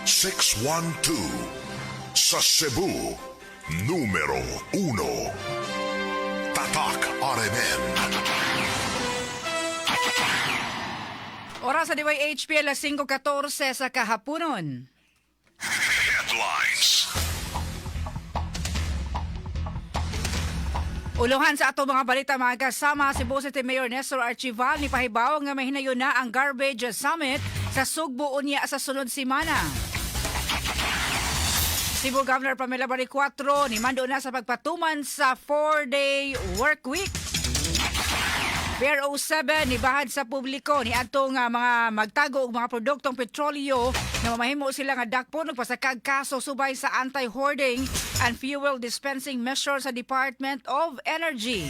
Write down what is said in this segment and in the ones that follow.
612. Sa Cebu, numero 1. Tatak RMN. Oras sa DYHP, alas 5:14 sa kahaponon. Headlines. Uluhan sa ato mga balita, mga kasama, Cebu City Mayor Nestor Archival ni pahibaw nga mahinayon na ang Garbage Summit sa Sugbo unya sa sunod semana. Cebu Governor Pamela Baricuatro ni mando na sa pagpatuman sa 4-day work week. PRO 7 ni bahad sa publiko ni adto nga mga magtago og mga produktong petrolyo nga mamahimo sila nga dakpon ug pasakag kaso subay sa anti-hoarding and fuel dispensing measure sa Department of Energy.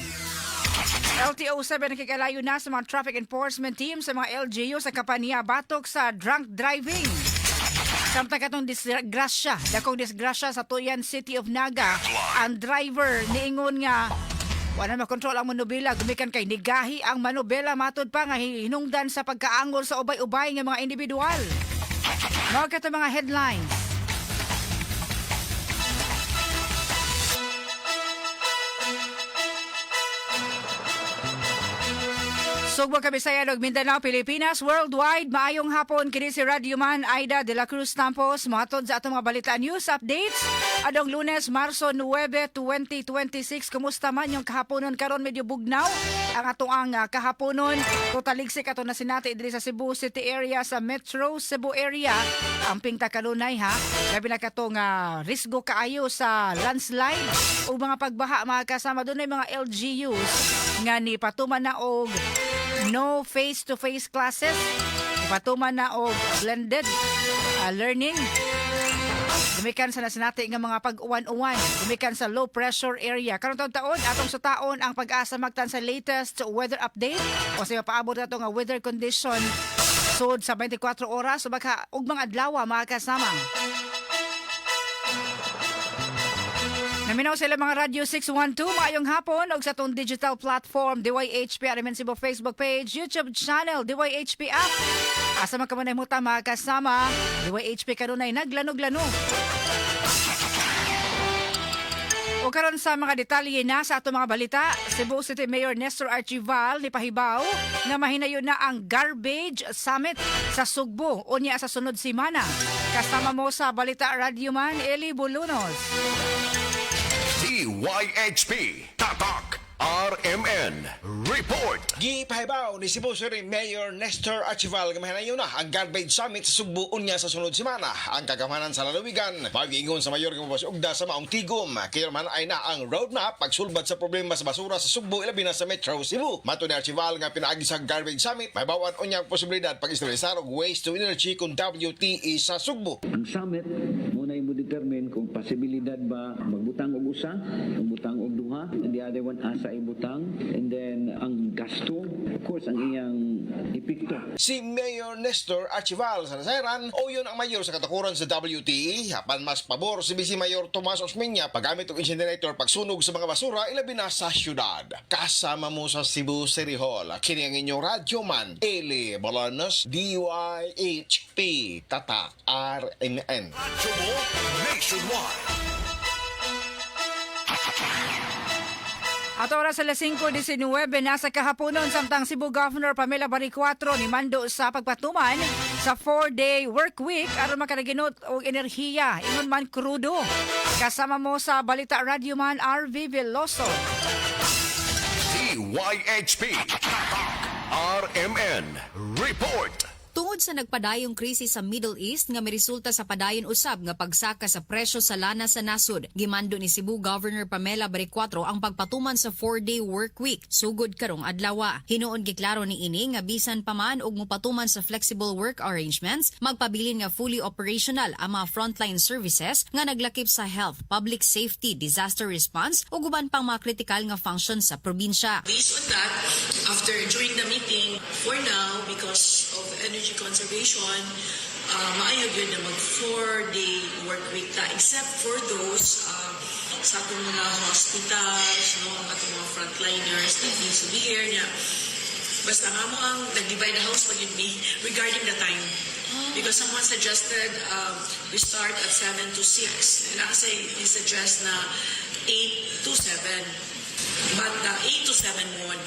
LTO 7 nakikalayo na sa mga traffic enforcement team sa mga LGU sa Kapania batok sa drunk driving. Samtang katong disgrasya, dakong disgrasya sa Tuyan, City of Naga, ang driver niingon nga wala makontrol ang manubela gumikan kay nigahi ang manubela, matud pa nga hinungdan sa pagkaangol sa ubay-ubay nga mga individual. Mao kato mga headlines. Sugbo, Kabisaya ug Mindanao, Pilipinas, worldwide, maayong hapon. Kini si Radio Man Aida de la Cruz Tampos, mohatod sa atong mga balita, news updates adong Lunes, Marso 9, 2026. Kumusta man yung kahaponon karon? Medyo bugnaw ang atong ang kahaponon. Totaligsik ato na sinati diri sa Cebu City area, sa Metro Cebu area. Amping ta kanunay ha. Labi na kato nga risgo kaayo sa landslide o mga pagbaha, mga kasama. Dunay mga LGUs nga ni patuman na og no face-to-face classes, ipatuman na og blended learning gumikan sa nasinati nga mga pag-uwan-uwan gumikan sa low pressure area. Karon taon atong sa taon ang Pag-asa magtan sa latest weather update o sa paabot ato nga weather condition sud sa 24 oras o baka ug mga adlaw, mga kasama. Naminaw sila mga Radyo 612, maayong hapon og sa atong digital platform DYHP RMN Cebu Facebook page, YouTube channel, DYHP app. Asa man ka man muta, mga kasama, DYHP kanunay naglanog-lano. O karon sa mga detalye na sa atong mga balita, Cebu City Mayor Nestor Archival ni pahibaw nga mahinayon na ang Garbage Summit sa Sugbo unya sa sunod semana. Kasama mo sa balita, Radyoman Eli Bulunos. DYHP. Tatak RMN. Report. Gipahibaw ni Cebu City Mayor Nestor Archival nga mahinayon na ang Garbage Summit sa Sugbo unya sa sunod semana. Ang kagamhanan sa lalawigan, pagiingon sa mayor nga mobas-ugda sa maong tigom. Kaya man ay na ang roadmap pagsulbad sa problema sa basura sa Sugbo, ilabi na sa Metro Cebu. Mato ni Archival nga pinaagi sa Garbage Summit, mahibawan unya ang posibilidad pag-estabilisar og waste to energy kung WTE sa Sugbo. Ang summit mo na mo determine kung posibilidad ba magbutang og usa, magbutang og duha, and the other one asa ibutang, and then ang gasto, of course, ang iyang epekto. Si Mayor Nestor Archival sa nasayran o yun ang mayor sa katukuran sa WTE, apan mas pabor si Vice Mayor Tomas Osmeña paggamit og incinerator pagsunog sa mga basura, ilabi na sa syudad. Kasama mo sa Cebu City Hall, kini ang inyong radyo man, Eli Bolanos, DYHP, Tatak RMN. Radyo mo nationwide. At oras alas 5:19 nasa kahaponon, samtang Cebu Governor Pamela Baricuatro ni mando sa pagpatuman sa 4-day work week aron makanaginot og enerhiya ingon man krudo. Kasama mo sa balita, Radyoman RV Veloso. DYHP. Tatak RMN. Report. Tungod sa nagpadayong krisis sa Middle East nga miresulta sa padayon usab nga pagsaka sa presyo sa lana sa nasod, gimando ni Cebu Governor Pamela Baricuatro ang pagpatuman sa 4-day work week sugod karong adlaw. Hinuon giklaro ni ini nga bisan pa man og mopatuman sa flexible work arrangements, magpabilin nga fully operational ang mga frontline services nga naglakip sa health, public safety, disaster response ug uban pang mga kritikal nga function sa probinsya. Based on that, after during the meeting, for now, because of energy conservation, maayo gyud na mag 4-day work week ta, except for those sa atong mga hospitals, no, ang atong mga frontliners that needs to be here niya. Basta nga mo ang nag-divide the house pa gyud ni regarding the time. Because someone suggested we start at 7 to 6. And kasi he suggest na 8 to 7. But 8 to 7 one.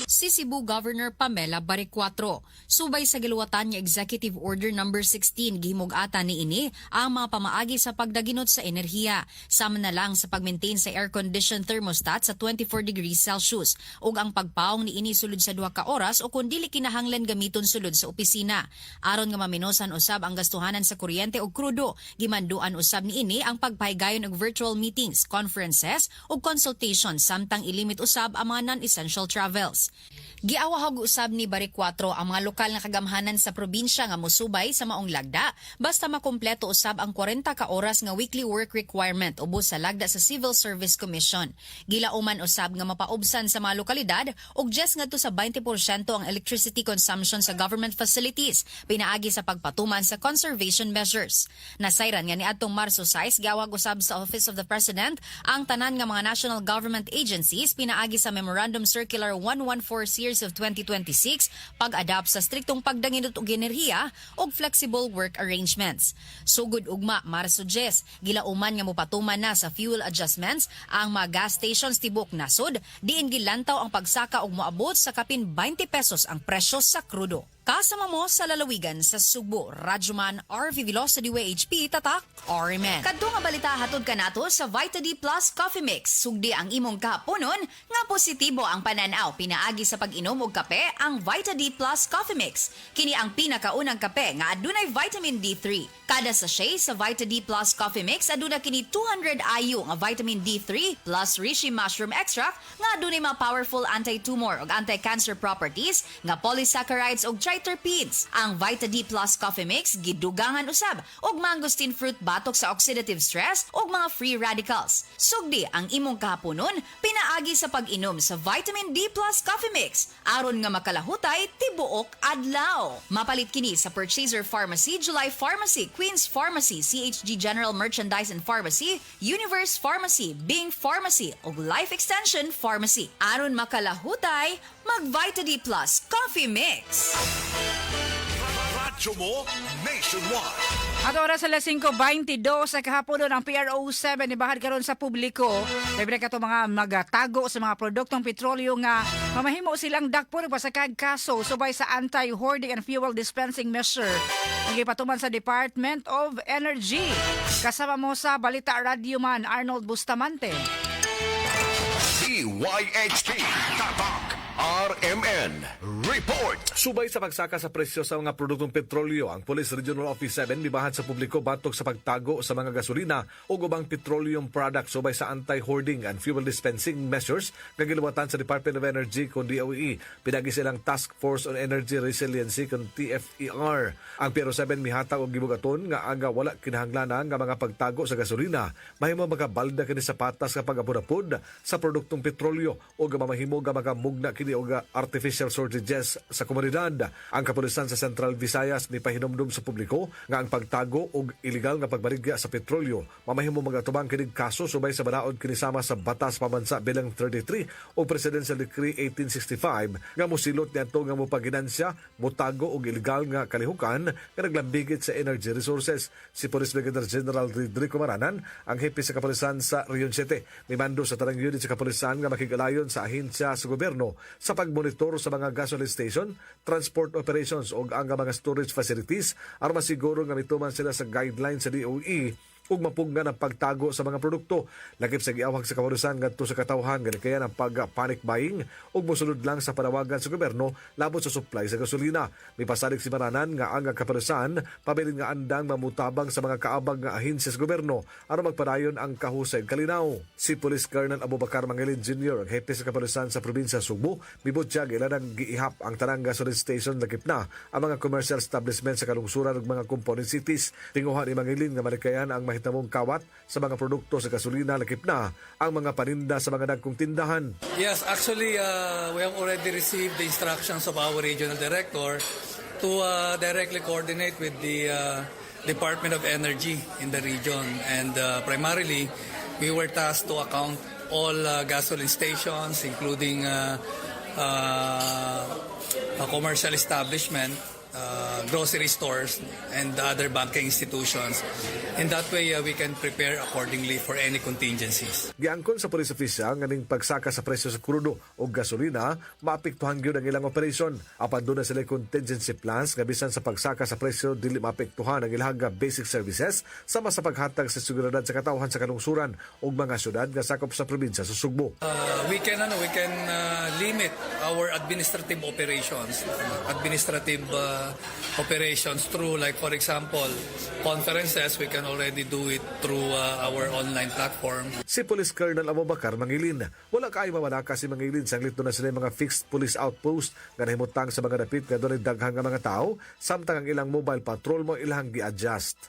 Si Cebu Governor Pamela Baricuatro. Subay sa giluwatan nga Executive Order Number 16, gihimug-atan niini ang mga pamaagi sa pagdaginot sa enerhiya. Sama na lang sa pag-maintain sa air condition thermostat sa 24 degrees Celsius ug ang pagpaong niini sulod sa 2 ka oras o kung dili kinahanglan gamiton sulod sa opisina. Aron nga maminosan usab ang gastuhanan sa kuryente ug krudo, gimanduan usab niini ang pagpahigayon og virtual meetings, conferences ug consultations samtang ilimit usab ang mga non-essential travels. Giawahog usab ni Baricuatro ang mga lokal nga kagamhanan sa probinsya nga mosubay sa maong lagda basta makumpleto usab ang 40 ka oras nga weekly work requirement ubos sa lagda sa Civil Service Commission. Gilauman usab nga mapaubsan sa mga lokalidad og 10 ngadto sa 20% ang electricity consumption sa government facilities pinaagi sa pagpatuman sa conservation measures. Nasayran nga niadtong Marso 6, giawhag usab sa Office of the President ang tanan nga mga national government agencies pinaagi sa Memorandum Circular 114 Series of 2026 pag-adapt sa striktong pagdanginot og enerhiya ug flexible work arrangements. Sugod ugma Marso 10, gilauman nga mopatuman na sa fuel adjustments ang mga gas stations tibok nasod diin gilantaw ang pagsaka og moabot sa kapin 20 pesos ang presyo sa krudo. Kasama mo sa lalawigan sa Sugbo, Radyoman RV Velosa DWHP, Tatak, RMN. Kadto nga balita hatod kanato sa Vita D Plus Coffee Mix. Sugdi ang imong kahaponon nga positibo ang pananaw pinaagi sa pag-inom og kape ang Vita D Plus Coffee Mix. Kini ang pinakaunang kape nga adunay vitamin D3. Kada sachet sa Vita D Plus Coffee Mix aduna kini 200 IU nga vitamin D3 plus reishi mushroom extract nga adunay mga powerful anti-tumor ug anti-cancer properties nga polysaccharides ug triterpenes. Ang Vita D Plus Coffee Mix gidugangan usab og mangosteen fruit batok sa oxidative stress ug mga free radicals. Sugdi ang imong kahaponon pinaagi sa pag-inom sa Vitamin D Plus Coffee Mix aron nga makalahutay tibuok adlaw. Mapalit kini sa Purchaser Pharmacy, July Pharmacy, Queen's Pharmacy, CHG General Merchandise and Pharmacy, Universe Pharmacy, Bing Pharmacy ug Life Extension Pharmacy. Aron makalahutay, mag Vita D Plus Coffee Mix. Radyo mo nationwide. At oras alas 5:22 sa kahapon, ang PRO 7 nibahad karon sa publiko. Libre kato mga magatago sa mga produktong petrolyo nga mamahimo silang dakpon pasakag kaso subay sa anti-hoarding and fuel dispensing measure ang gipatuman sa Department of Energy. Kasama mo sa Balita Radyoman Arnold Bustamante. DYHP Tatak RMN Report. Subay sa pagsaka sa presyo sa mga produktong petrolyo, ang Police Regional Office 7 mibahad sa publiko batok sa pagtago sa mga gasolina o ubang petroleum products subay sa anti-hoarding and fuel dispensing measures nga giluwatan sa Department of Energy kon DOE pinaagi sa ilang Task Force on Energy Resiliency kon TFER. Ang PRO 7 mihatag og gibugaton nga aga wala kinahanglanan nga mga pagtago sa gasolina mahimo makabalda kini sa patas nga pag-apod sa produktong petrolyo o mamahimo nga makamugna kini og artificial shortages sa komunidad. Ang kapulisan sa Central Visayas mipahinumdum sa publiko nga ang pagtago og illegal nga pagbaligya sa petrolyo mamahimo magatubang kinig kaso subay sa balaod kini sama sa Batas Pambansa bilang 33 o Presidential Decree 1865 nga mosilot niadto nga mopaginansya, motago og illegal nga kalihukan nga naglambigit sa energy resources. Si Police Brigadier General Rodrigo Maranan, ang hepe sa kapulisan sa Region 7, mimando sa tanang unit sa kapulisan nga makigalayon sa ahensya sa gobyerno sa pagmonitor sa mga gasoline station, transport operations ug ang mga storage facilities aron masiguro nga mituman sila sa guidelines sa DOE ug mapugnan ang pagtago sa mga produkto. Lakip sa giawhag sa kapulisan ngadto sa katawhan nga kaya ang pag-panic buying ug mosunod lang sa panawagan sa gobyerno labot sa supply sa gasolina. Mipasalig si Maranan nga ang kapulisan pabilin nga andang mamutabang sa mga kaabag nga ahensya sa gobyerno aron magpadayon ang kahusay kalinaw. Si Police Colonel Abubakar Mangilin Jr., ang hepe sa kapulisan sa probinsya Sugbo, mibutyag ila nang giihap ang tanang gasoline station lakip na ang mga commercial establishment sa kalungsuran ug mga component cities. Tinguha ni Mangilin nga malikayan ang mahitamong kawat sa mga produkto sa gasolina lakip na ang mga paninda sa mga dagkong tindahan. Yes, actually, we have already received the instructions of our regional director to directly coordinate with the Department of Energy in the region. And primarily, we were tasked to account all gasoline stations, including a commercial establishment, grocery stores and the other banking institutions. In that way, we can prepare accordingly for any contingencies. Giangkon sa police official nga ning pagsaka sa presyo sa krudo o gasolina maapektuhan gyud ang ilang operation. Apan duna sila contingency plans nga bisan sa pagsaka sa presyo dili maapektuhan ang ilang basic services sama sa paghatag sa seguridad sa katawhan sa kalungsuran ug mga syudad nga sakop sa probinsya sa Sugbo. We can limit our administrative operations through, like, for example, conferences. We can already do it through our online platform. Si Police Colonel Abubakar Mangilin. Wala kaayo mamalaka si Mangilin sanglit na sila mga fixed police outpost nga nahimutang sa mga dapit nga dunay daghang nga mga tao samtang ang ilang mobile patrol mo ilang gi-adjust.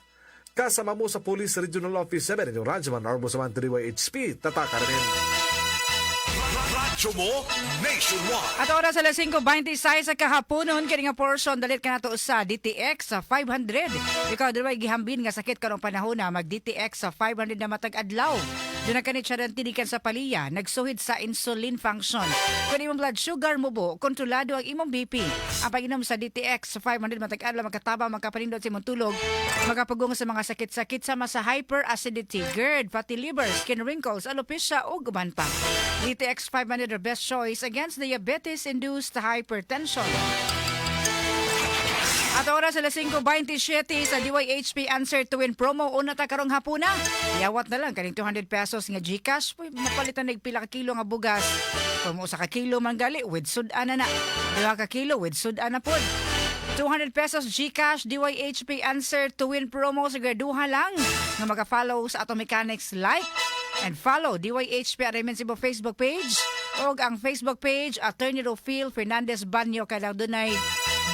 Kasama mo sa Police Regional Office 7, inyong Radyoman Arbo sa DYHP, Tatak RMN. Radyo mo nationwide. At oras alas 5:26 sa kahaponon, kini nga portion dalit ka nato sa DTX sa 500. Ikaw diri gihambin nga sakit karong panahon na mag DTX sa 500 na matag adlaw. Duna kani siya tinikan sa paliya, nagsuhid sa insulin function. Kung imong blood sugar mubo, kontrolado ang imong BP. Ang pag-inom sa DTX sa 500 matag adlaw makatabang, makapanindot sa imong tulog, makapugong sa mga sakit-sakit sama sa hyperacidity, GERD, fatty liver, skin wrinkles, alopecia ug uban pa. DTX 500, the best choice against diabetes-induced hypertension. At oras alas 5:27 sa DYHP Answer to Win promo. Una ta karong hapuna. Yawat na lang kaning 200 pesos nga GCash. Uy, mapalitan na pila ka kilo nga bugas. Kung mo sa ka kilo man gali with sud-an na na. 2 ka kilo with sud-an na pod. 200 pesos GCash DYHP Answer to Win promo sa graduha lang nga maka-follow sa Ato Mechanics, like and follow DYHP RMN Cebu Facebook page o ang Facebook page Attorney Rofil Fernandez Banyo, kay dunay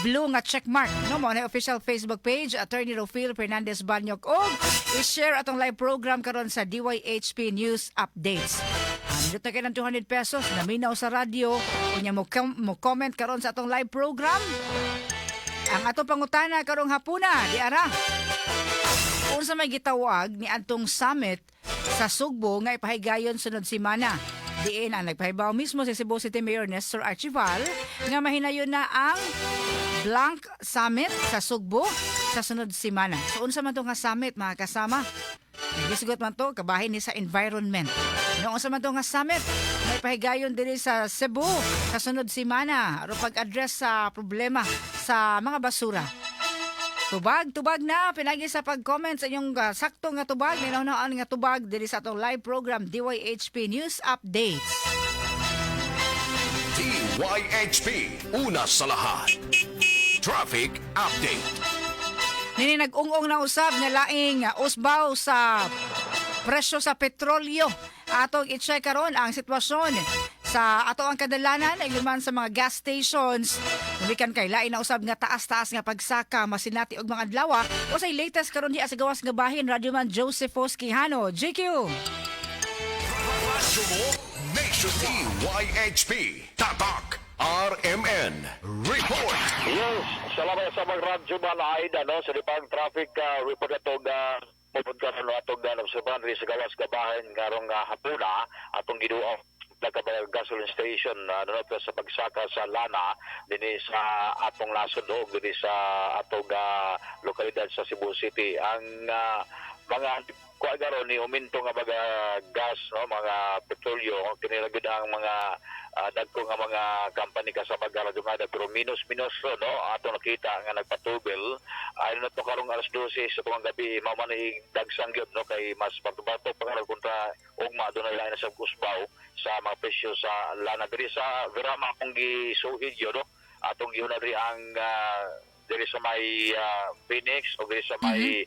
blue nga check mark, no? Mo na official Facebook page Attorney Rofil Fernandez Banyok og i-share atong live program karon sa DYHP News Updates. Nindot na kayo ng 200 pesos, naminaw sa radyo, unya mo comment karon sa atong live program. Ang ato pangutana karong hapuna, di ara. Unsa may gitawag ni adtong summit sa Sugbo nga ipahigayon sunod semana? Diin ang nagpahibaw mismo si Cebu City Mayor Nestor Archival nga mahinayon na ang blank summit sa Sugbo sa sunod semana. So unsa man to nga summit, mga kasama? Gisugot man to kabahin ni sa environment. No, unsa man to nga summit may pahigayon dinhi sa Cebu sa sunod semana aron pag-address sa problema sa mga basura? Tubag, tubag na pinagi sa pag-comment sa inyong sakto nga tubag, ninahunaan nga tubag diri sa atong live program DYHP News Updates. DYHP, una sa lahat. Traffic Update. Nini nag-ung-ong na usab nga laing usbaw sa presyo sa petrolyo. Atong i-check karon ang sitwasyon sa ato ang kadalanan ay man sa mga gas stations. Gumikan kay lain na usab nga taas-taas nga pagsaka masinati og mga adlaw. O say latest karon diha sa gawas nga bahin, Radyoman Joseph Quijano. JQ. Radyo mo nationwide. DYHP, Tatak, RMN, Report. Yes, salamat sa mga radyo man Aida, no, sa lipang traffic report atong mupod karon atong obserbahan diri sa gawas gabahin karong hapuna, atong giduo nagka gasoline station no, sa pagsaka sa lana dinhi sa atong nasod og dinhi sa atong lokalidad sa Cebu City. Ang mga kuha karon ni uminto nga mga gas, no, mga petrolyo kini ra gyud ang mga dagko nga mga company kasabag nga, pero minus minus ro, no, ato nakita nga nagpatubil ay no to karong alas 12 sa tuwang gabi, mao man ni dagsang gyud, no, kay mas bato-bato pa karon kontra ugma dunay lain sa kusbaw sa mga presyo sa lana diri sa Verama. Akong gisuhid yun, no, atong gihuna diri ang diri sa may Phoenix o diri sa may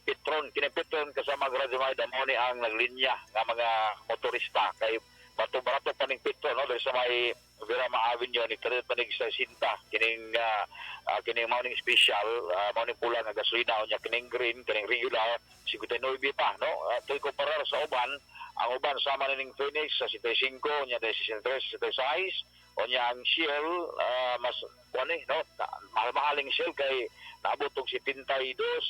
Petron. Kini Petron, kasama Radyo Maida, mo ni ang naglinya nga mga motorista kay bato-bato pa ning Petron, no, diri sa may Verama Avenue ni kalit pa ning sa sinta kining mao ning special, mao ning pula nga gasolina, unya kining green, kining regular 59 pa, no. Tuy kumparar sa uban, ang uban sama ning Phoenix sa 75, unya 63, 66, unya ang Shell mas kuan eh, no, mahal-mahaling Shell kay naabot og 72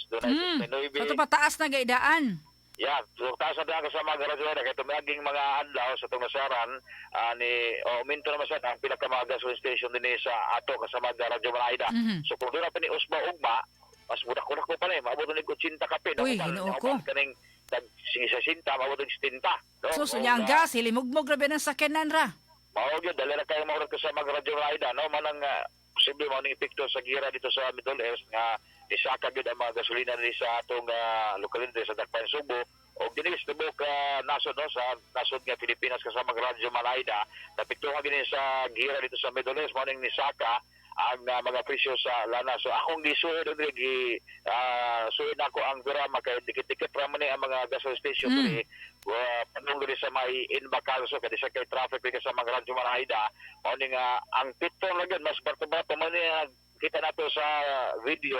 dunay 69. So, ito pataas na gaidaan. Yeah, so taas na daan kasama ang radyo kay tumiaging mga adlaw sa itong nasaran ni o uminto naman sa ang pila ka mga gasoline station din sa ato kasama ang Radyo Malaida. So kung doon na pa ni Usba ugma, mas mudak-mudak ko pa ni, maabot na ni 80 kape. Uy, Ginoo ko. Kaning tag 60, maabot ng 70. No? So, unya ang gas, hilimugmog ra ba ng sakyanan ra. Mao gyud dali ra kayo maurot kasama ang Radyo Malaida, no? Manang posible mao ning epekto sa gira dito sa Middle East nga nisaka gyud ang mga gasolina dinhi sa atong lokalidad sa Dakbayan Subo o dinhi sa tibok nasod, no, sa nasod nga Pilipinas kasama ang Radyo Malayda. Napiktuhan gini sa gira dito sa Middle East, mao ning nisaka ang mga presyo sa lana. So akong gisuod diri gi suod nako ang Virama kay dikit-dikit ra man ni ang mga gasoline station diri padung diri sa may Inbacalso kay sa kay traffic diri sa mga Radyo Malayda. Mao ni nga ang petrol ra gyud mas barto-barto man ni kita nato sa video,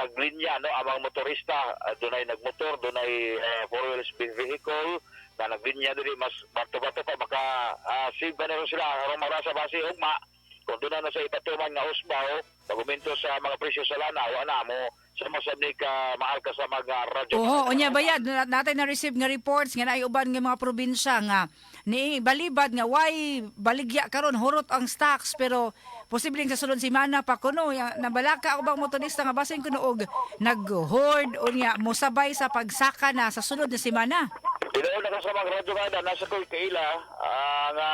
naglinya, no, ang mga motorista, dunay nagmotor, dunay four wheels vehicle na naglinya diri, mas barto-barto pa baka save ba nila sila aron marasa basi ugma kung doon na sa ipatuman nga usbaw pag-uminto sa mga presyo sa lana wa na mo sa masab ni ka mahal ka sa mga radyo. Oho, unya bayad natin na receive nga reports nga naay uban nga mga probinsya nga ni balibad nga why baligya karon, hurot ang stocks, pero posibleng sa sulod semana pa kuno nabalaka ako bang motorista nga basin kuno og nag-hoard unya mosabay sa pagsaka na sa sunod na semana. Tinuod na ka sa mga radyo nga nasa ko'y kaila nga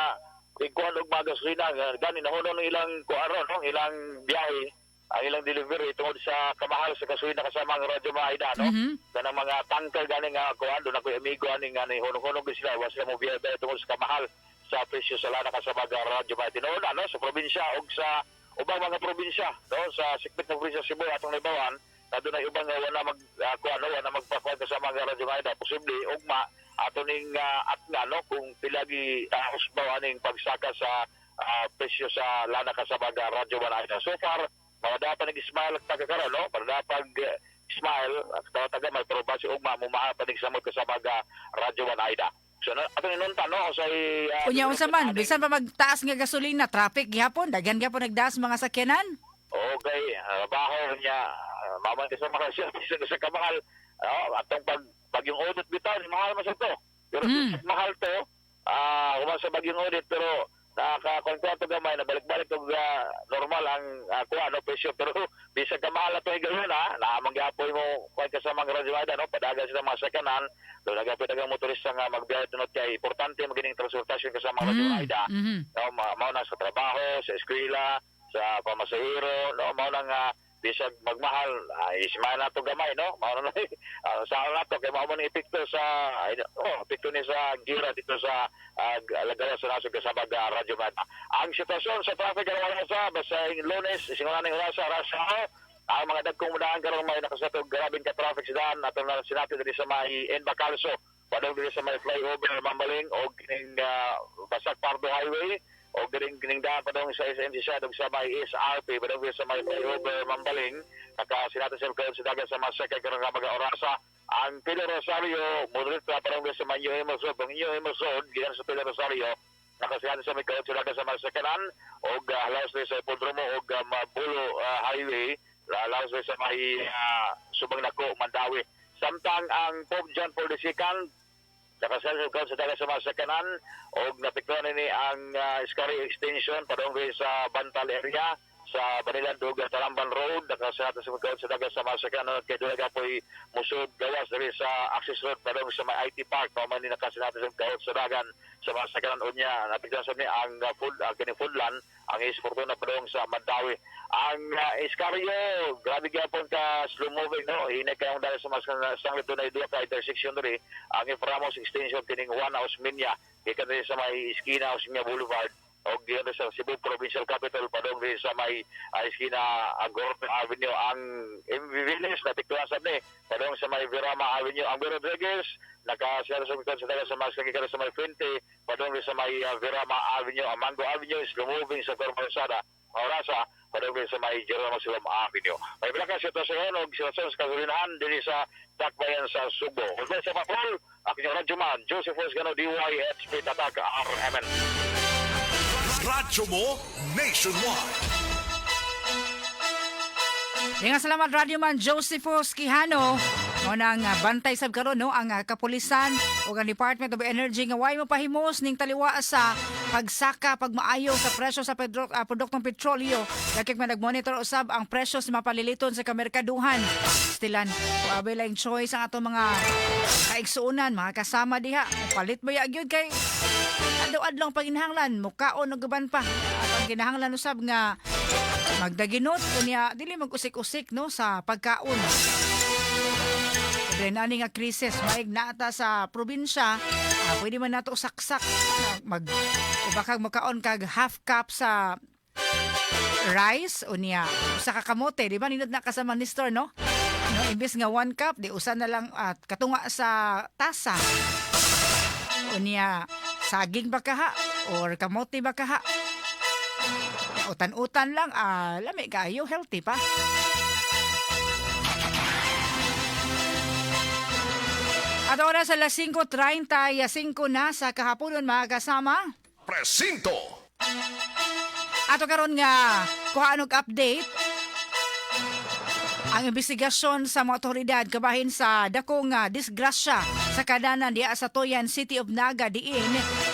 ikuan og mga gasolina nga gani nahunon ang ilang kuaron, no, ilang biyahe, ang ilang delivery tungod sa kamahal sa gasolina kasama ang Radyo Maida, no. Kanang mga tanker gani nga kuan doon ako'y amigo ani nga ni hunong-hunong gyud sila, wa sila mo biyahe tungod sa kamahal sa presyo sa lana kasama ang Radyo Maida. Tinuod na, no, sa probinsya og sa ubang mga probinsya, no, sa sikmit ng probinsya Cebu atong naibawan na doon ay ubang nga wala mag kuan, no, wala magpakuan kasama ang Radyo Maida. Posible ugma ato ning at nga, no, kung pilagi usbaw aning pagsaka sa presyo sa lana kasama ang Radyo Maida. So far mga dapat nag-smile at pagkakaroon, no, para dapat smile at taga may pero basi ugma mo mahal pa samot kasama ang Radyo Maida. So no, ato ninunta, no, sa Unya unsa man bisan pa magtaas nga gasolina, traffic gihapon, daghan gihapon nagdaas mga sakyanan. Okay, baho niya, mamang sa mga siya, sa kamahal, atong pag yung audit bitaw, mahal man sa to. Pero mahal to, human sa bagyong audit, pero nakakontrato gamay, nabalik-balik og normal ang kuha, no, presyo. Pero bisag kamahal na to higayon, ha, naamang gapoy mo, kuha kasama ang Radyo Maida, no, padagan sila mga sakanan, doon nagapoy dagang motorista nga magbiyahe tunod kay importante magining transportasyon kasama ang Radyo Maida. No, mao na sa trabaho, sa eskwela, sa pamasahero, no, mao na nga bisag magmahal, ay ismail na to gamay, no, mao na sa nato kay mao man epekto sa ay, oh, epekto ni sa gira dito sa lagawa sa nasod kasama ga Radyo Mata. Ang sitwasyon sa traffic karon sa basta Lunes singulan ning oras rush hour, ang mga dagkong daan karon may nakasatog grabeng ka traffic sa daan atong na sinabi diri sa may Enbacalso padung diri sa may flyover Mambaling og kining Basak Pardo Highway o kining kining daan padung sa SMC sa ug sa may SRP padung diri sa may flyover Mambaling nakasinati sa kayon sa dagat sa masakay karon nga mga orasa. Ang Pilo Rosario moderate pa padung diri sa may New Imus Road, ang New Imus Road gikan sa Pilo Rosario nakasinati sa may kayon sa dagat sa masakanan og halaws diri sa Hipodromo og Mabulo Highway halaws diri sa may Subang Nako Mandawi. Samtang ang Pope John Paul II nakasal sa dagat sa masakanan og napiktuan ni ang Iskari Extension padung diri sa Bantal area sa Banilan Duga Talamban Road nakasinati sa kayon sa dagat sa masakanan kay doon nagapoy musod gawas diri sa access road padung sa may IT Park mao man ni nakasinati sa kayon sa dagan sa masakanan. Unya napiktuan sa ni ang food kining Foodland ang East Fortuna padung sa Mandawi. Ang Escario grabe gyapon ka slow moving, no, hinay kayong dahil sa mas sanglit dunay duha ka intersection diri, ang Iframos Extension kining 1 Osmeña gikan diri sa may iskina Osmeña Boulevard og gikan sa Cebu Provincial Capital padung diri sa may iskina Gordon Avenue. Ang MV Village napiktuan sad ni padung sa may Virama Avenue. Ang B. Rodriguez nakasiyaro sa sa dagat sa mas gikan sa may Fuente padung diri sa may Virama Avenue. Ang Mango Avenue is moving sa Corporation Orasa padung diri sa may Geronimo Silom Avenue. May bilaka sitwasyon og sitwasyon sa kasulinahan diri sa Dakbayan sa Subo. Jose sa Patrol, aking radyo man, Joseph Gano, DYHP Tatak, RMN. Radyo mo nationwide. Nga salamat Radyo Man Josephus Quijano. Mao nang bantay sab karon, no, ang kapulisan ug ang Department of Energy nga way mopahimos ning taliwa sa pagsaka pagmaayo sa presyo sa produktong petrolyo. Dakik man nagmonitor usab ang presyo sa mapaliliton sa kamerkaduhan. Stilan, wa lang choice ang atong mga kaigsuonan, mga kasama diha. Palit ba ya gyud kay adlaw-adlaw panginahanglan mukaon og uban pa. At ang kinahanglan usab nga magdaginot unya dili mag-usik-usik, no, sa pagkaon. Then ani nga krisis maig naata sa probinsya, pwede man nato saksak mag ubakag mukaon kag half cup sa rice unya usa ka kamote, di ba? Nindot na kasama ni store, no? No, imbes nga 1 cup, di usa na lang at katunga sa tasa. Unya saging ba kaha or kamote ba kaha? Utan-utan lang, lami kaayo, healthy pa. At oras alas 5:35 na sa kahaponon, mga kasama. Presinto. Ato karon nga kuhaan og update ang investigasyon sa mga otoridad kabahin sa dakong disgrasya sa kadanan diha sa Toyan, City of Naga, diin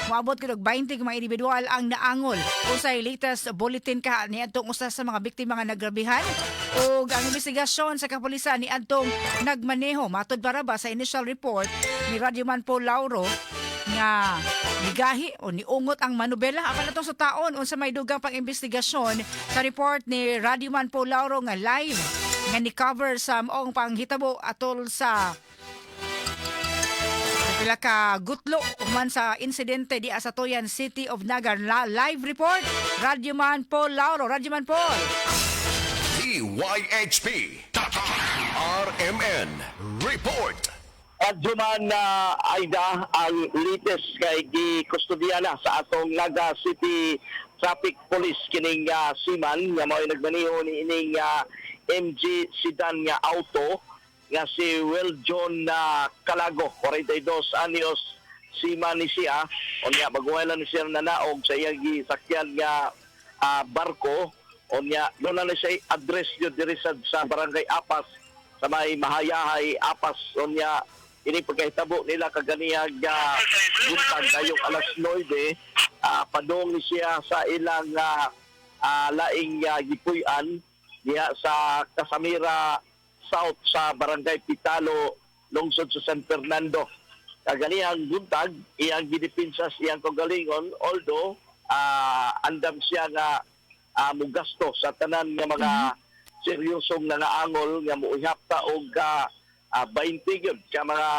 moabot og 20 ka mga individual ang naangol. Unsay latest bulletin ka niadtong usa sa mga biktima nga nagrabihan ug ang investigasyon sa kapulisan niadtong nagmaneho? Matud para ba sa initial report ni Radyoman Paul Lauro nga nigahi o niungot ang manubela apan atong sa taon unsa may dugang pang investigasyon sa report ni Radyoman Paul Lauro nga live nga ni-cover sa maong panghitabo atol sa pila ka gutlo human sa insidente di sa Toyan, City of Naga. Live report, Radyoman Paul Lauro. Radyoman Paul. DYHP. RMN Report. Radyoman na Aida, ang latest kay gikustodiya na sa atong Naga City Traffic Police kining seaman nga mao'y nagmaneho ni ining MG sedan nga auto nga si Will John na Calago, 42 anyos, seaman ni siya. Unya baguhay lang ni siya nanaog sa iyang gisakyan nga barko. Unya doon na ni siya address yun diri sa Barangay Apas sa may Mahayahay, Apas. Unya ini pagkahitabo nila kaganihang buntag kayong alas 9, padung ni siya sa ilang laing gipuy-an diha sa Casamira South sa Barangay Pitalo, lungsod sa San Fernando. Kaganihang buntag iyang gidepinsa sa iyang kaugalingon, although andam siya nga mugasto sa tanan nga mga seryosong nangaangol nga muihap ta og 20 gyud ka mga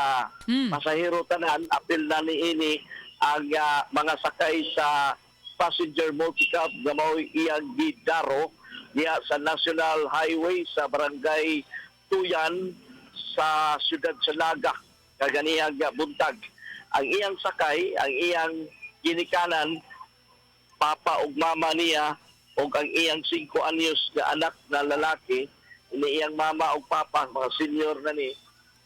pasahero tanan. Apil na niini ang mga sakay sa passenger multicab nga mao'y iyang gidaro diha sa National Highway sa Barangay Tuyan sa siyudad sa Naga kaganihang buntag. Ang iyang sakay, ang iyang ginikanan, papa ug mama niya ug ang iyang 5 anyos nga anak na lalaki. Ini iyang mama ug papa, mga senior na ni,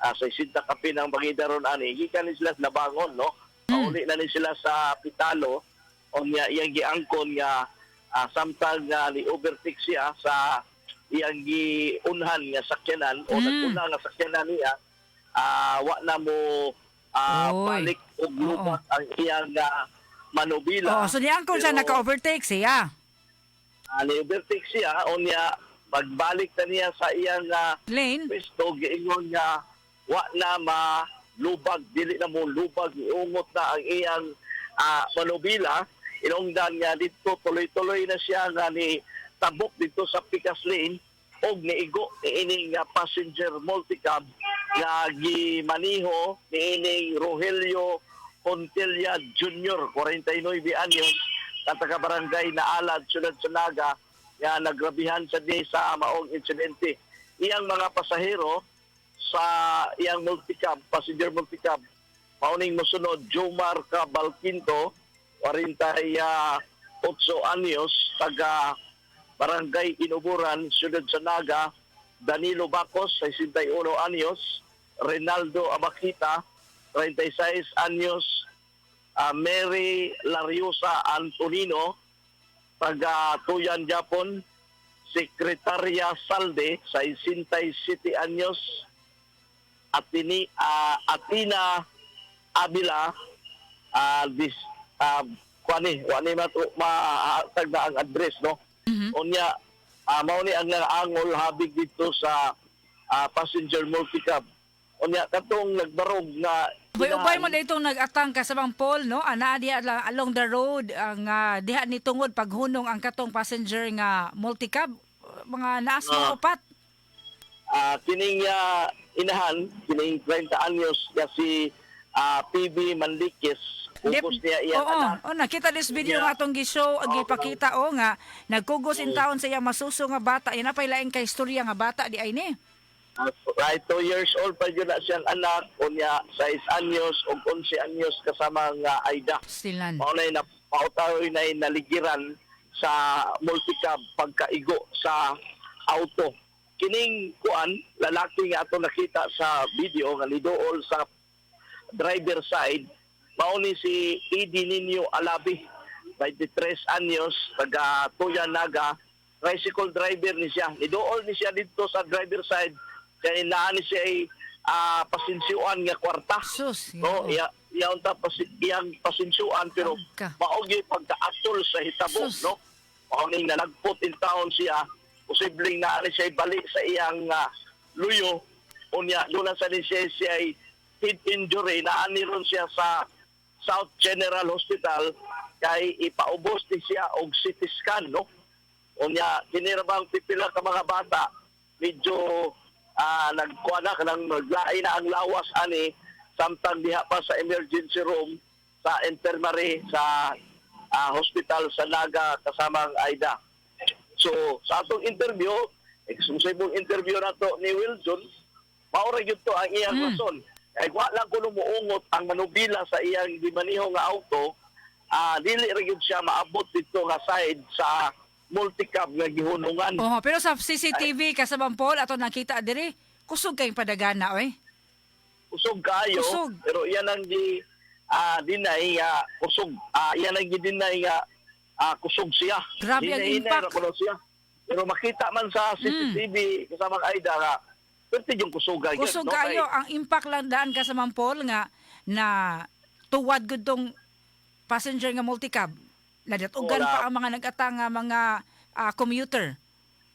60 kapin ang pangidaron ani. Gikan ni sila sa Nabangon, no? Pauli na ni sila sa Pitalo. Unya iyang giangkon nga samtang nga ni overtake siya sa iyang giunhan nga sakyanan o naguna nga sakyanan niya, wa na mo Oy. balik og lubak ang iyang manubila. Oh, so niangkon siya, Pero, naka-overtake siya. Ni-overtake siya, unya pagbalik na niya sa iyang Lane. pwesto, giingon nga wa na malubag, dili na mo lubag, iungot na ang iyang manubila. Inungdan nga dito tuloy-tuloy na siya nga ni tabok dito sa Picas Lane og niigo niining passenger multicab nga gimaniho niining Rogelio Contilla Jr., 49 anyos, nga taga Barangay Naalad, Siyudad sa Naga, nga nagrabihan sa di sa maong insidente. Iyang mga pasahero sa iyang multicab, passenger multicab, mauning mosunod: Jomar Cabalquinto, 48 anyos, taga Barangay Inuburan, Siyudad sa Naga; Danilo Bacos, 61 anyos; Renaldo Abakita, 36 anyos; Mary Lariosa Antonino, taga Tuyan Japon; Secretaria Salde, 67 anyos. Atini Atina Abila this kuani wani mahatag na ang address, no? Unya mao ni ang angol habig dito sa passenger multicab. Unya katong nagbarog nga Ubay-ubay mo inahan. na itong nag-atang kasabang Paul, no? Ana diha lang along the road ang diha ni tungod paghunong ang katong passenger nga multicab, mga naas mga upat. Kining inahan, kining 30 anyos nga si PB Manlikis, kugos niya iyang Oo, anak. oh, nakita this video nga atong gi-show, ang gipakita o nga nagkugos in taon sa iyang masuso nga bata. Yan na pay laing kay istorya nga bata di ay ni. Right, 2 years old pa yun na siyang anak, unya 6 anyos ug 11 anyos kasama nga Aida. Silan. Mao na pautaw na naligiran sa multicab pagkaigo sa auto. Kining kuan lalaki nga ato nakita sa video nga niduol sa driver side, mao ni si Edi Nino Alabi, 23 anyos, taga Tuya, Naga, tricycle driver ni siya. Niduol ni siya dito sa driver side kay naa ni siya ay pasinsyuan nga kwarta. Sus, No, Ginoo. iya iya unta iyang pasinsyuan pero Ka. mao gyud pagkaatol sa hitabo, Sus. no? Mao ning nalagpot in taon siya, posibleng naa ni siya balik sa iyang luyo. Unya doon na sa ni siya, siya ay head injury, naa ni ron siya sa South General Hospital kay ipaubos ni siya og CT scan, no? Unya kini ra bang pipila ka mga bata medyo nagkuha na kanang maglain na ang lawas ani samtang diha pa sa emergency room sa infirmary sa hospital sa Naga kasama ang Aida. So sa atong interview, exclusibong interview nato ni Wilson, mao ra gyud to ang iyang rason. Kay wa lang kuno muungot ang manubila sa iyang gimaniho nga auto, dili ra gyud siya maabot dito nga side sa multicab nga gihunungan. Oho, pero sa CCTV kasabang Paul ato nakita diri, kusog kayong padagana oy. Kusog kaayo. Kusog. Pero iyan ang gi deny nga kusog, iyan ang gi-deny nga kusog siya. Grabe ang Hinay-hinay impact. ra kuno siya. Pero makita man sa CCTV kasama ang Aida nga pwede yung kusuga gyud, Kusog no? kaayo ang impact lang daan kasabang Paul nga na tuwad gud tong passenger nga multicab. Nadatugan Wala. pa ang mga nag-atang nga mga commuter.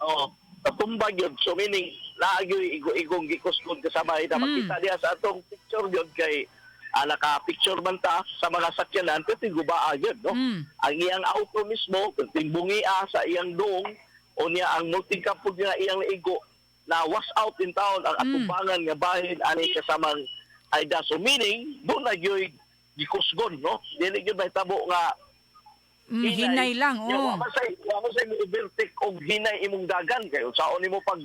Oo. Natumba yun. So meaning, naagyoy igo-igong gikuskod kasama ita. Makita niya sa atong picture yun kay naka-picture man ta sa mga sakyanan, pwede gubaa yun, no? Ang iyang auto mismo, pwede bungia sa iyang doong, o niya ang multicab pud niya iyang igo na wash out in town ang atubangan nga bahin ani kasamang Aida. So meaning, doon na gyud gikusgon, no? Dili gyud mahitabo nga Hinay lang, Yeah, oo. wa man say mo overtake og hinay imong dagan kay unsaon nimo pag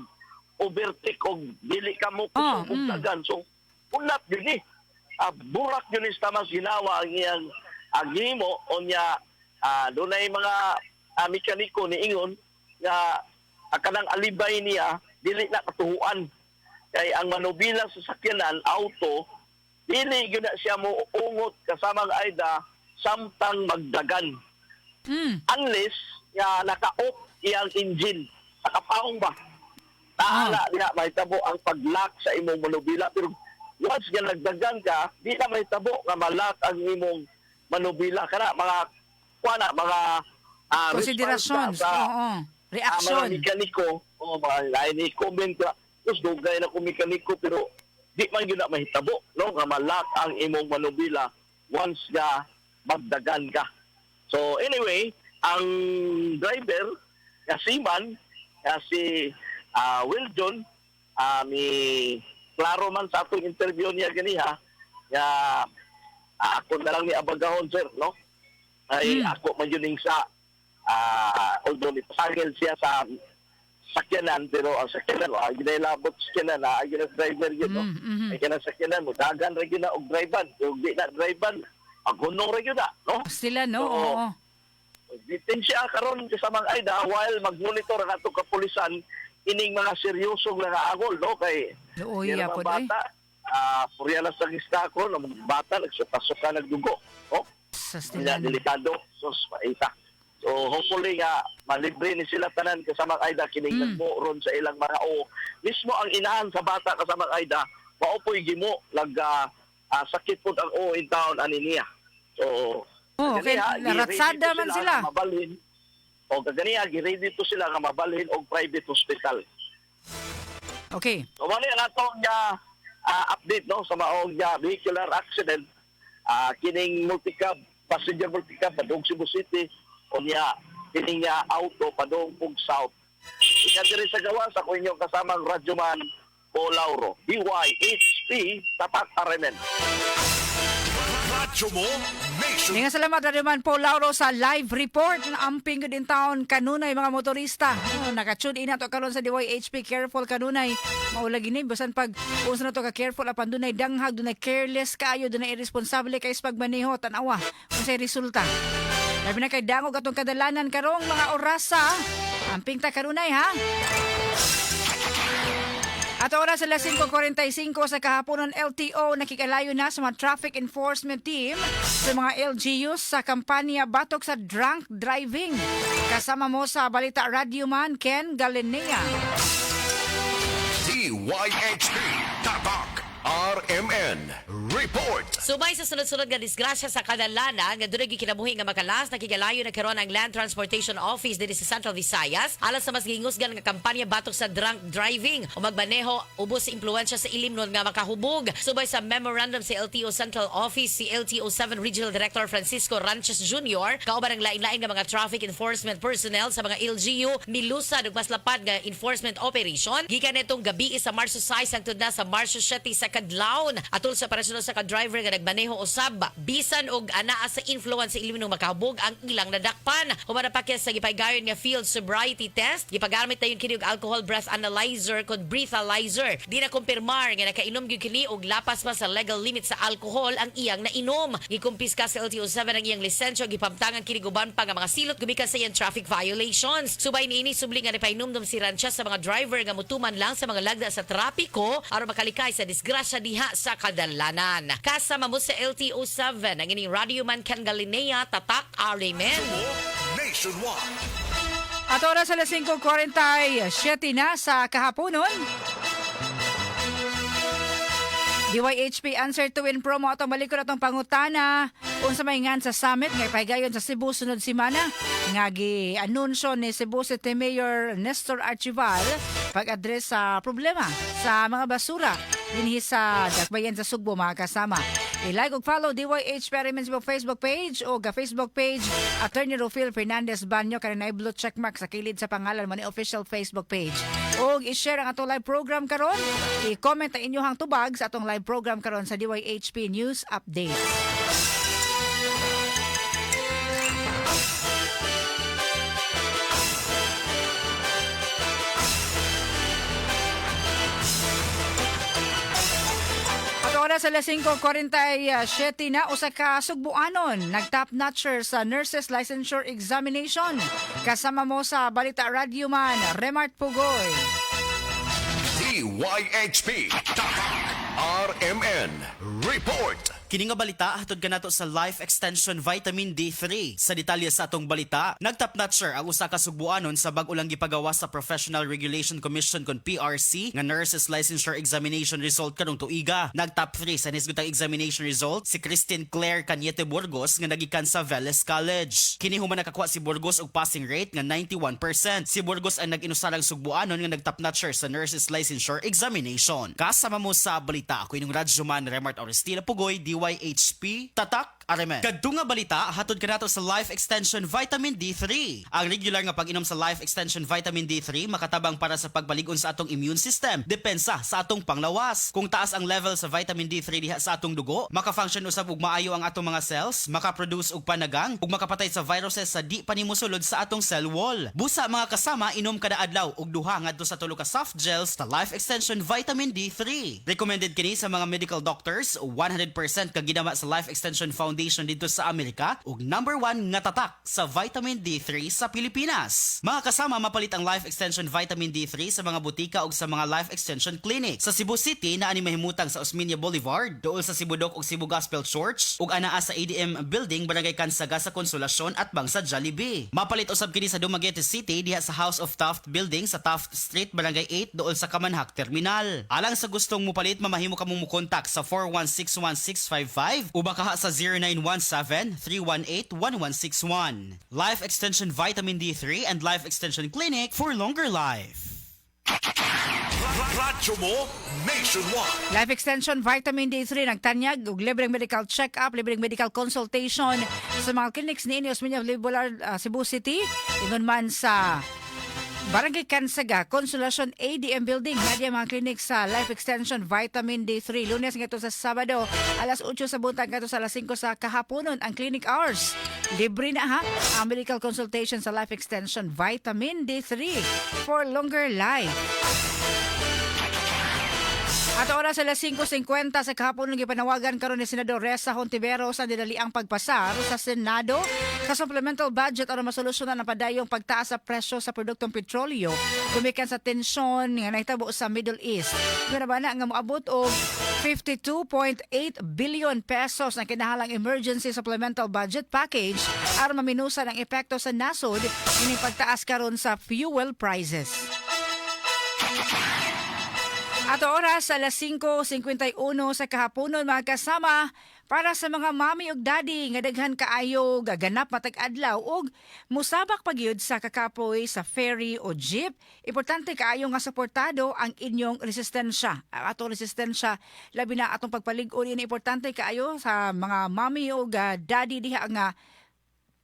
overtake og dili ka mo kusog og dagan. So unat gyud ni. Burak gyud ni sa tamas ginawa ang iyang ang gihimo. Unya dunay mga mekaniko ni ingon nga kanang alibay niya dili na katuhuan kay ang manubila sa sakyanan auto dili gyud na siya mo ungot kasamang Aida samtang magdagan unless nga naka-off iyang engine, nakapaong ba taala diha mahitabo ang pag-lock sa imong manubila. Pero once nga nagdagan ka, di na mahitabo nga ma-lock ang imong manubila. Kana mga kuha na mga Considerations. response sa, Reaction. Mga mekaniko o mga lain ni comment ka tapos dugay na ko mekaniko pero di man gyud na mahitabo, no, nga ma-lock ang imong manubila once nga magdagan ka. So anyway, ang driver nga seaman nga si Will John, mi klaro man sa atong interview niya ganiha nga ako na lang ni abagahon, sir, no, ay ako man yun yung sa although nipasangil siya sa sakyanan, pero ang sakyanan ay ginailabot sa sakyanan ay gina driver yun, no, ay gina sakyanan mo dagan ra gyud na og driver, pero di na driver ang hunong ra gyud na, no? Sila, no? Oo. Oo. Detain siya karon kasamang Aida while mag-monitor ang atong kapulisan ining mga seryosong nangaagol, no, kay Luoy, meron po, mga bata purya lang sa gistako no, mga bata nagsuka-suka nagdugo, no? Sa Sila sila. delikado sus maita. So hopefully nga malibre ni sila tanan kasamang Aida kining nagmo ron sa ilang mga o mismo ang inahan sa bata kasamang Aida. Mao po'y gimo nag sakit pod ang uo in town ani niya. So Oh, okay. ganiha, Ratsada gi-ready to man sila. nga mabalhin. O kaganiha gi-ready to sila nga mabalhin og private hospital. Okay. So mao ni ang atong update, no, sa maong vehicular accident, kining multicab, passenger multicab padung Cebu City, unya kining auto padung ug south. Ika diri sa gawas, ako inyong kasamang radyoman Paul Lauro, DYHP, Tatak RMN. Radyo mo, Nation. Nga salamat, Radyoman Paul Lauro, sa live report ng amping gud in town kanunay mga motorista. Oh, naka-tune in ato karon sa DYHP. Careful kanunay. Maulagi ni bisan pag unsa na to ka careful apan dunay danghag, dunay careless kaayo, dunay irresponsible kay sa pagmaneho, tan-awa unsay resulta. Labi na kay dangog atong kadalanan karong mga orasa. Amping ta kanunay, ha. At oras alas 5:45 sa kahaponon, LTO nakikalayo na sa mga traffic enforcement team sa mga LGUs sa kampanya batok sa drunk driving. Kasama mo sa balita, Radyoman Ken Galinea. DYHP Tatak RMN Report. Subay sa sunod-sunod nga disgrasya sa kadalanan nga dunay gikinabuhi nga makalas, nakigalayo na karon ang Land Transportation Office dinhi sa Central Visayas alang sa mas gihingusgan nga kampanya batok sa drunk driving o magmaneho ubos sa impluwensya sa ilimnon nga makahubog. Subay sa memorandum sa LTO Central Office, si LTO 7 Regional Director Francisco Ranches Jr. kauban ang lain-lain nga mga traffic enforcement personnel sa mga LGU milusad og mas lapad nga enforcement operation gikan nitong gabi sa Marso 6 hangtod na sa Marso 7 sa kadlawon. Atol sa parehas sa ka-driver nga nagmaneho usab bisan og anaa sa influence sa ilimnong makahubog ang ilang nadakpan. Human napakyas sa gipaygayon nga field sobriety test, gipagamit dayon kini og alcohol breath analyzer kon breathalyzer. Di na kumpirmar nga nakainom gyud kini og lapas pa sa legal limit sa alcohol ang iyang nainom. Gikumpiska sa LTO 7 ang iyang lisensya, gipamtangan kini guban pa nga mga silot gumikan sa iyang traffic violations. Subay niini, subli nga nipainomdom si Rancha sa mga driver nga mutuman lang sa mga lagda sa trapiko aron makalikay sa disgrasya diha sa kadalanan. Kasama mo sa LTO 7 ang ining Radyoman Ken Galinea, Tatak RMN. Nationwide. At oras alas 5:47 na sa kahaponon. DYHP Answer to Win promo, atong balikon atong pangutana unsa may ngan sa summit nga ipahigayon sa Cebu sunod semana nga gi-anunsyo ni Cebu City Mayor Nestor Archival pag-address sa problema sa mga basura dinhi sa dakbayan sa Sugbo, mga kasama. I-like ug follow DYHP RMN Cebu Facebook page o ga Facebook page Attorney Rufil Fernandez Banyo, kanang blue check mark sa kilid sa pangalan mo ni official Facebook page. Og i-share ang atong live program karon. I-comment ang inyong tubag sa atong live program karon sa DYHP News Update. At oras alas 5:47 na, usa ka Sugbuanon nag-top notcher sa nurses licensure examination. Kasama mo sa balita, Radyoman Remart Pugoy. DYHP Tatak RMN Report. Kini nga balita hatod kanato sa Life Extension Vitamin D3. Sa detalye sa atong balita, nagtop notcher ang usa ka Sugbuanon sa bag-o lang gipagawas sa Professional Regulation Commission kon PRC nga Nurses Licensure Examination result karong tuiga. Nag-top 3 sa nisgutang examination result si Christine Claire Cañete Burgos nga nagikan sa Velez College. Kini human nakakuha si Burgos og passing rate nga 91%. Si Burgos ang nag-inusarang Sugbuanon nga nag-top notcher sa Nurses Licensure Examination. Kasama mo sa balita, ako inyong radyoman Remart Orestila Pugoy, DYHP, Tatak RMN. Kadto nga balita hatod kanato sa Life Extension Vitamin D3. Ang regular nga pag-inom sa Life Extension Vitamin D3 makatabang para sa pagbalig-on sa atong immune system, depensa sa atong panglawas. Kung taas ang level sa vitamin D3 diha sa atong dugo, maka-function usab og maayo ang atong mga cells, maka-produce og panagang ug makapatay sa viruses sa di pa nimo sulod sa atong cell wall. Busa, mga kasama, inom kada adlaw og 2 ngadto sa 3 ka soft gels sa Life Extension Vitamin D3. Recommended kini sa mga medical doctors, 100% kaginama sa Life Extension Foundation. Foundation didto sa Amerika ug number 1 nga tatak sa vitamin D3 sa Pilipinas. Mga kasama, mapalit ang Life Extension Vitamin D3 sa mga butika ug sa mga Life Extension Clinic. Sa Cebu City naa ni mahimutang sa Osmeña Boulevard, duol sa Cebu Doc ug Cebu Gospel Church ug anaa sa ADM Building, Barangay Cansaga sa Consolacion at bang sa Jollibee. Mapalit usab kini sa Dumaguete City diha sa House of Taft Building sa Taft Street, Barangay 8, duol sa Camanjac Terminal. Alang sa gustong mupalit, mamahimo kamong mukontak sa 4161655 o baka sa 0917-318-1161. Life Extension Vitamin D3 and Life Extension Clinic for longer life. Radyo mo nationwide. Life Extension Vitamin D3 nagtanyag og libreng medical check-up, libreng medical consultation sa mga clinics ni Osmeña Boulevard, Cebu City, ingon man sa Barangay Cansaga, Consolacion ADM Building. Nadia mga clinic sa Life Extension Vitamin D3. Lunes ngadto sa Sabado, alas 8 sa buntag ngadto sa alas 5 sa kahaponon ang clinic hours. Libre na ha ang medical consultation sa Life Extension Vitamin D3 for longer life. At oras alas 5:50 sa kahapon, gipanawagan karon ni Senador Risa Hontiveros sa didaliang pagpasar sa Senado sa supplemental budget aron masolusyonan ang padayong pagtaas sa presyo sa produktong petrolyo gumikan sa tensyon nga nahitabo sa Middle East. Pero ba na nga moabot og 52.8 billion pesos ang kinahalang emergency supplemental budget package aron maminusan ang epekto sa nasod ining pagtaas karon sa fuel prices. At oras alas 5:51 sa kahaponon, mga kasama, para sa mga mami ug daddy nga daghan kaayo gaganap matag adlaw ug musabak pagyud sa kakapoy sa ferry o jeep, importante kaayo nga suportado ang inyong resistensya. Ang atong resistensya, labi na atong pagpalig-on ini, importante kaayo sa mga mami ug daddy diha nga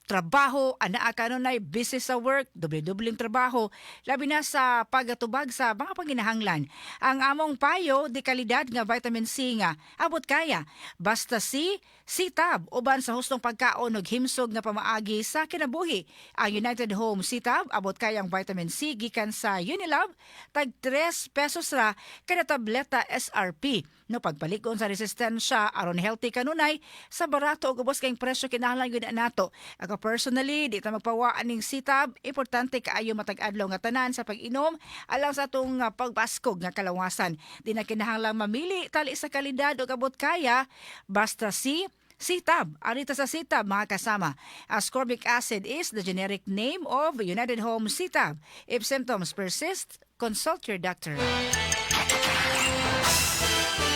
trabaho, anaa kanunay busy sa work, doble-dobleng trabaho, labi na sa pagatubag sa mga panginahanglan. Ang among payo, de kalidad nga vitamin C nga abot kaya. Basta si C-Tab uban sa hustong pagkaon ug himsog nga pamaagi sa kinabuhi. Ang United Home C-Tab, abot kayang vitamin C gikan sa Unilab, tag 3 pesos ra kada tableta SRP. No pagpalig-on sa resistensya aron healthy kanunay sa barato ug ubos kayong presyo, kinahanglan gyud na nato. Ako personally, di ta magpawa aning C-Tab. Importante kaayo matag adlaw nga tanan sa pag-inom alang sa atong pagbaskog nga kalawasan. Di na kinahanglan mamili tali sa kalidad ug abot kaya, basta si C-Tab. Arita sa C-Tab, mga kasama. Ascorbic acid is the generic name of United Home C-Tab. If symptoms persist, consult your doctor.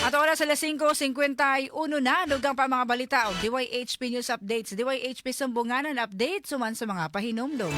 At oras alas 5:51 na, dugang pa mga balita og DYHP News Updates, DYHP Sumbunganan Updates, suman sa mga pahinumdum.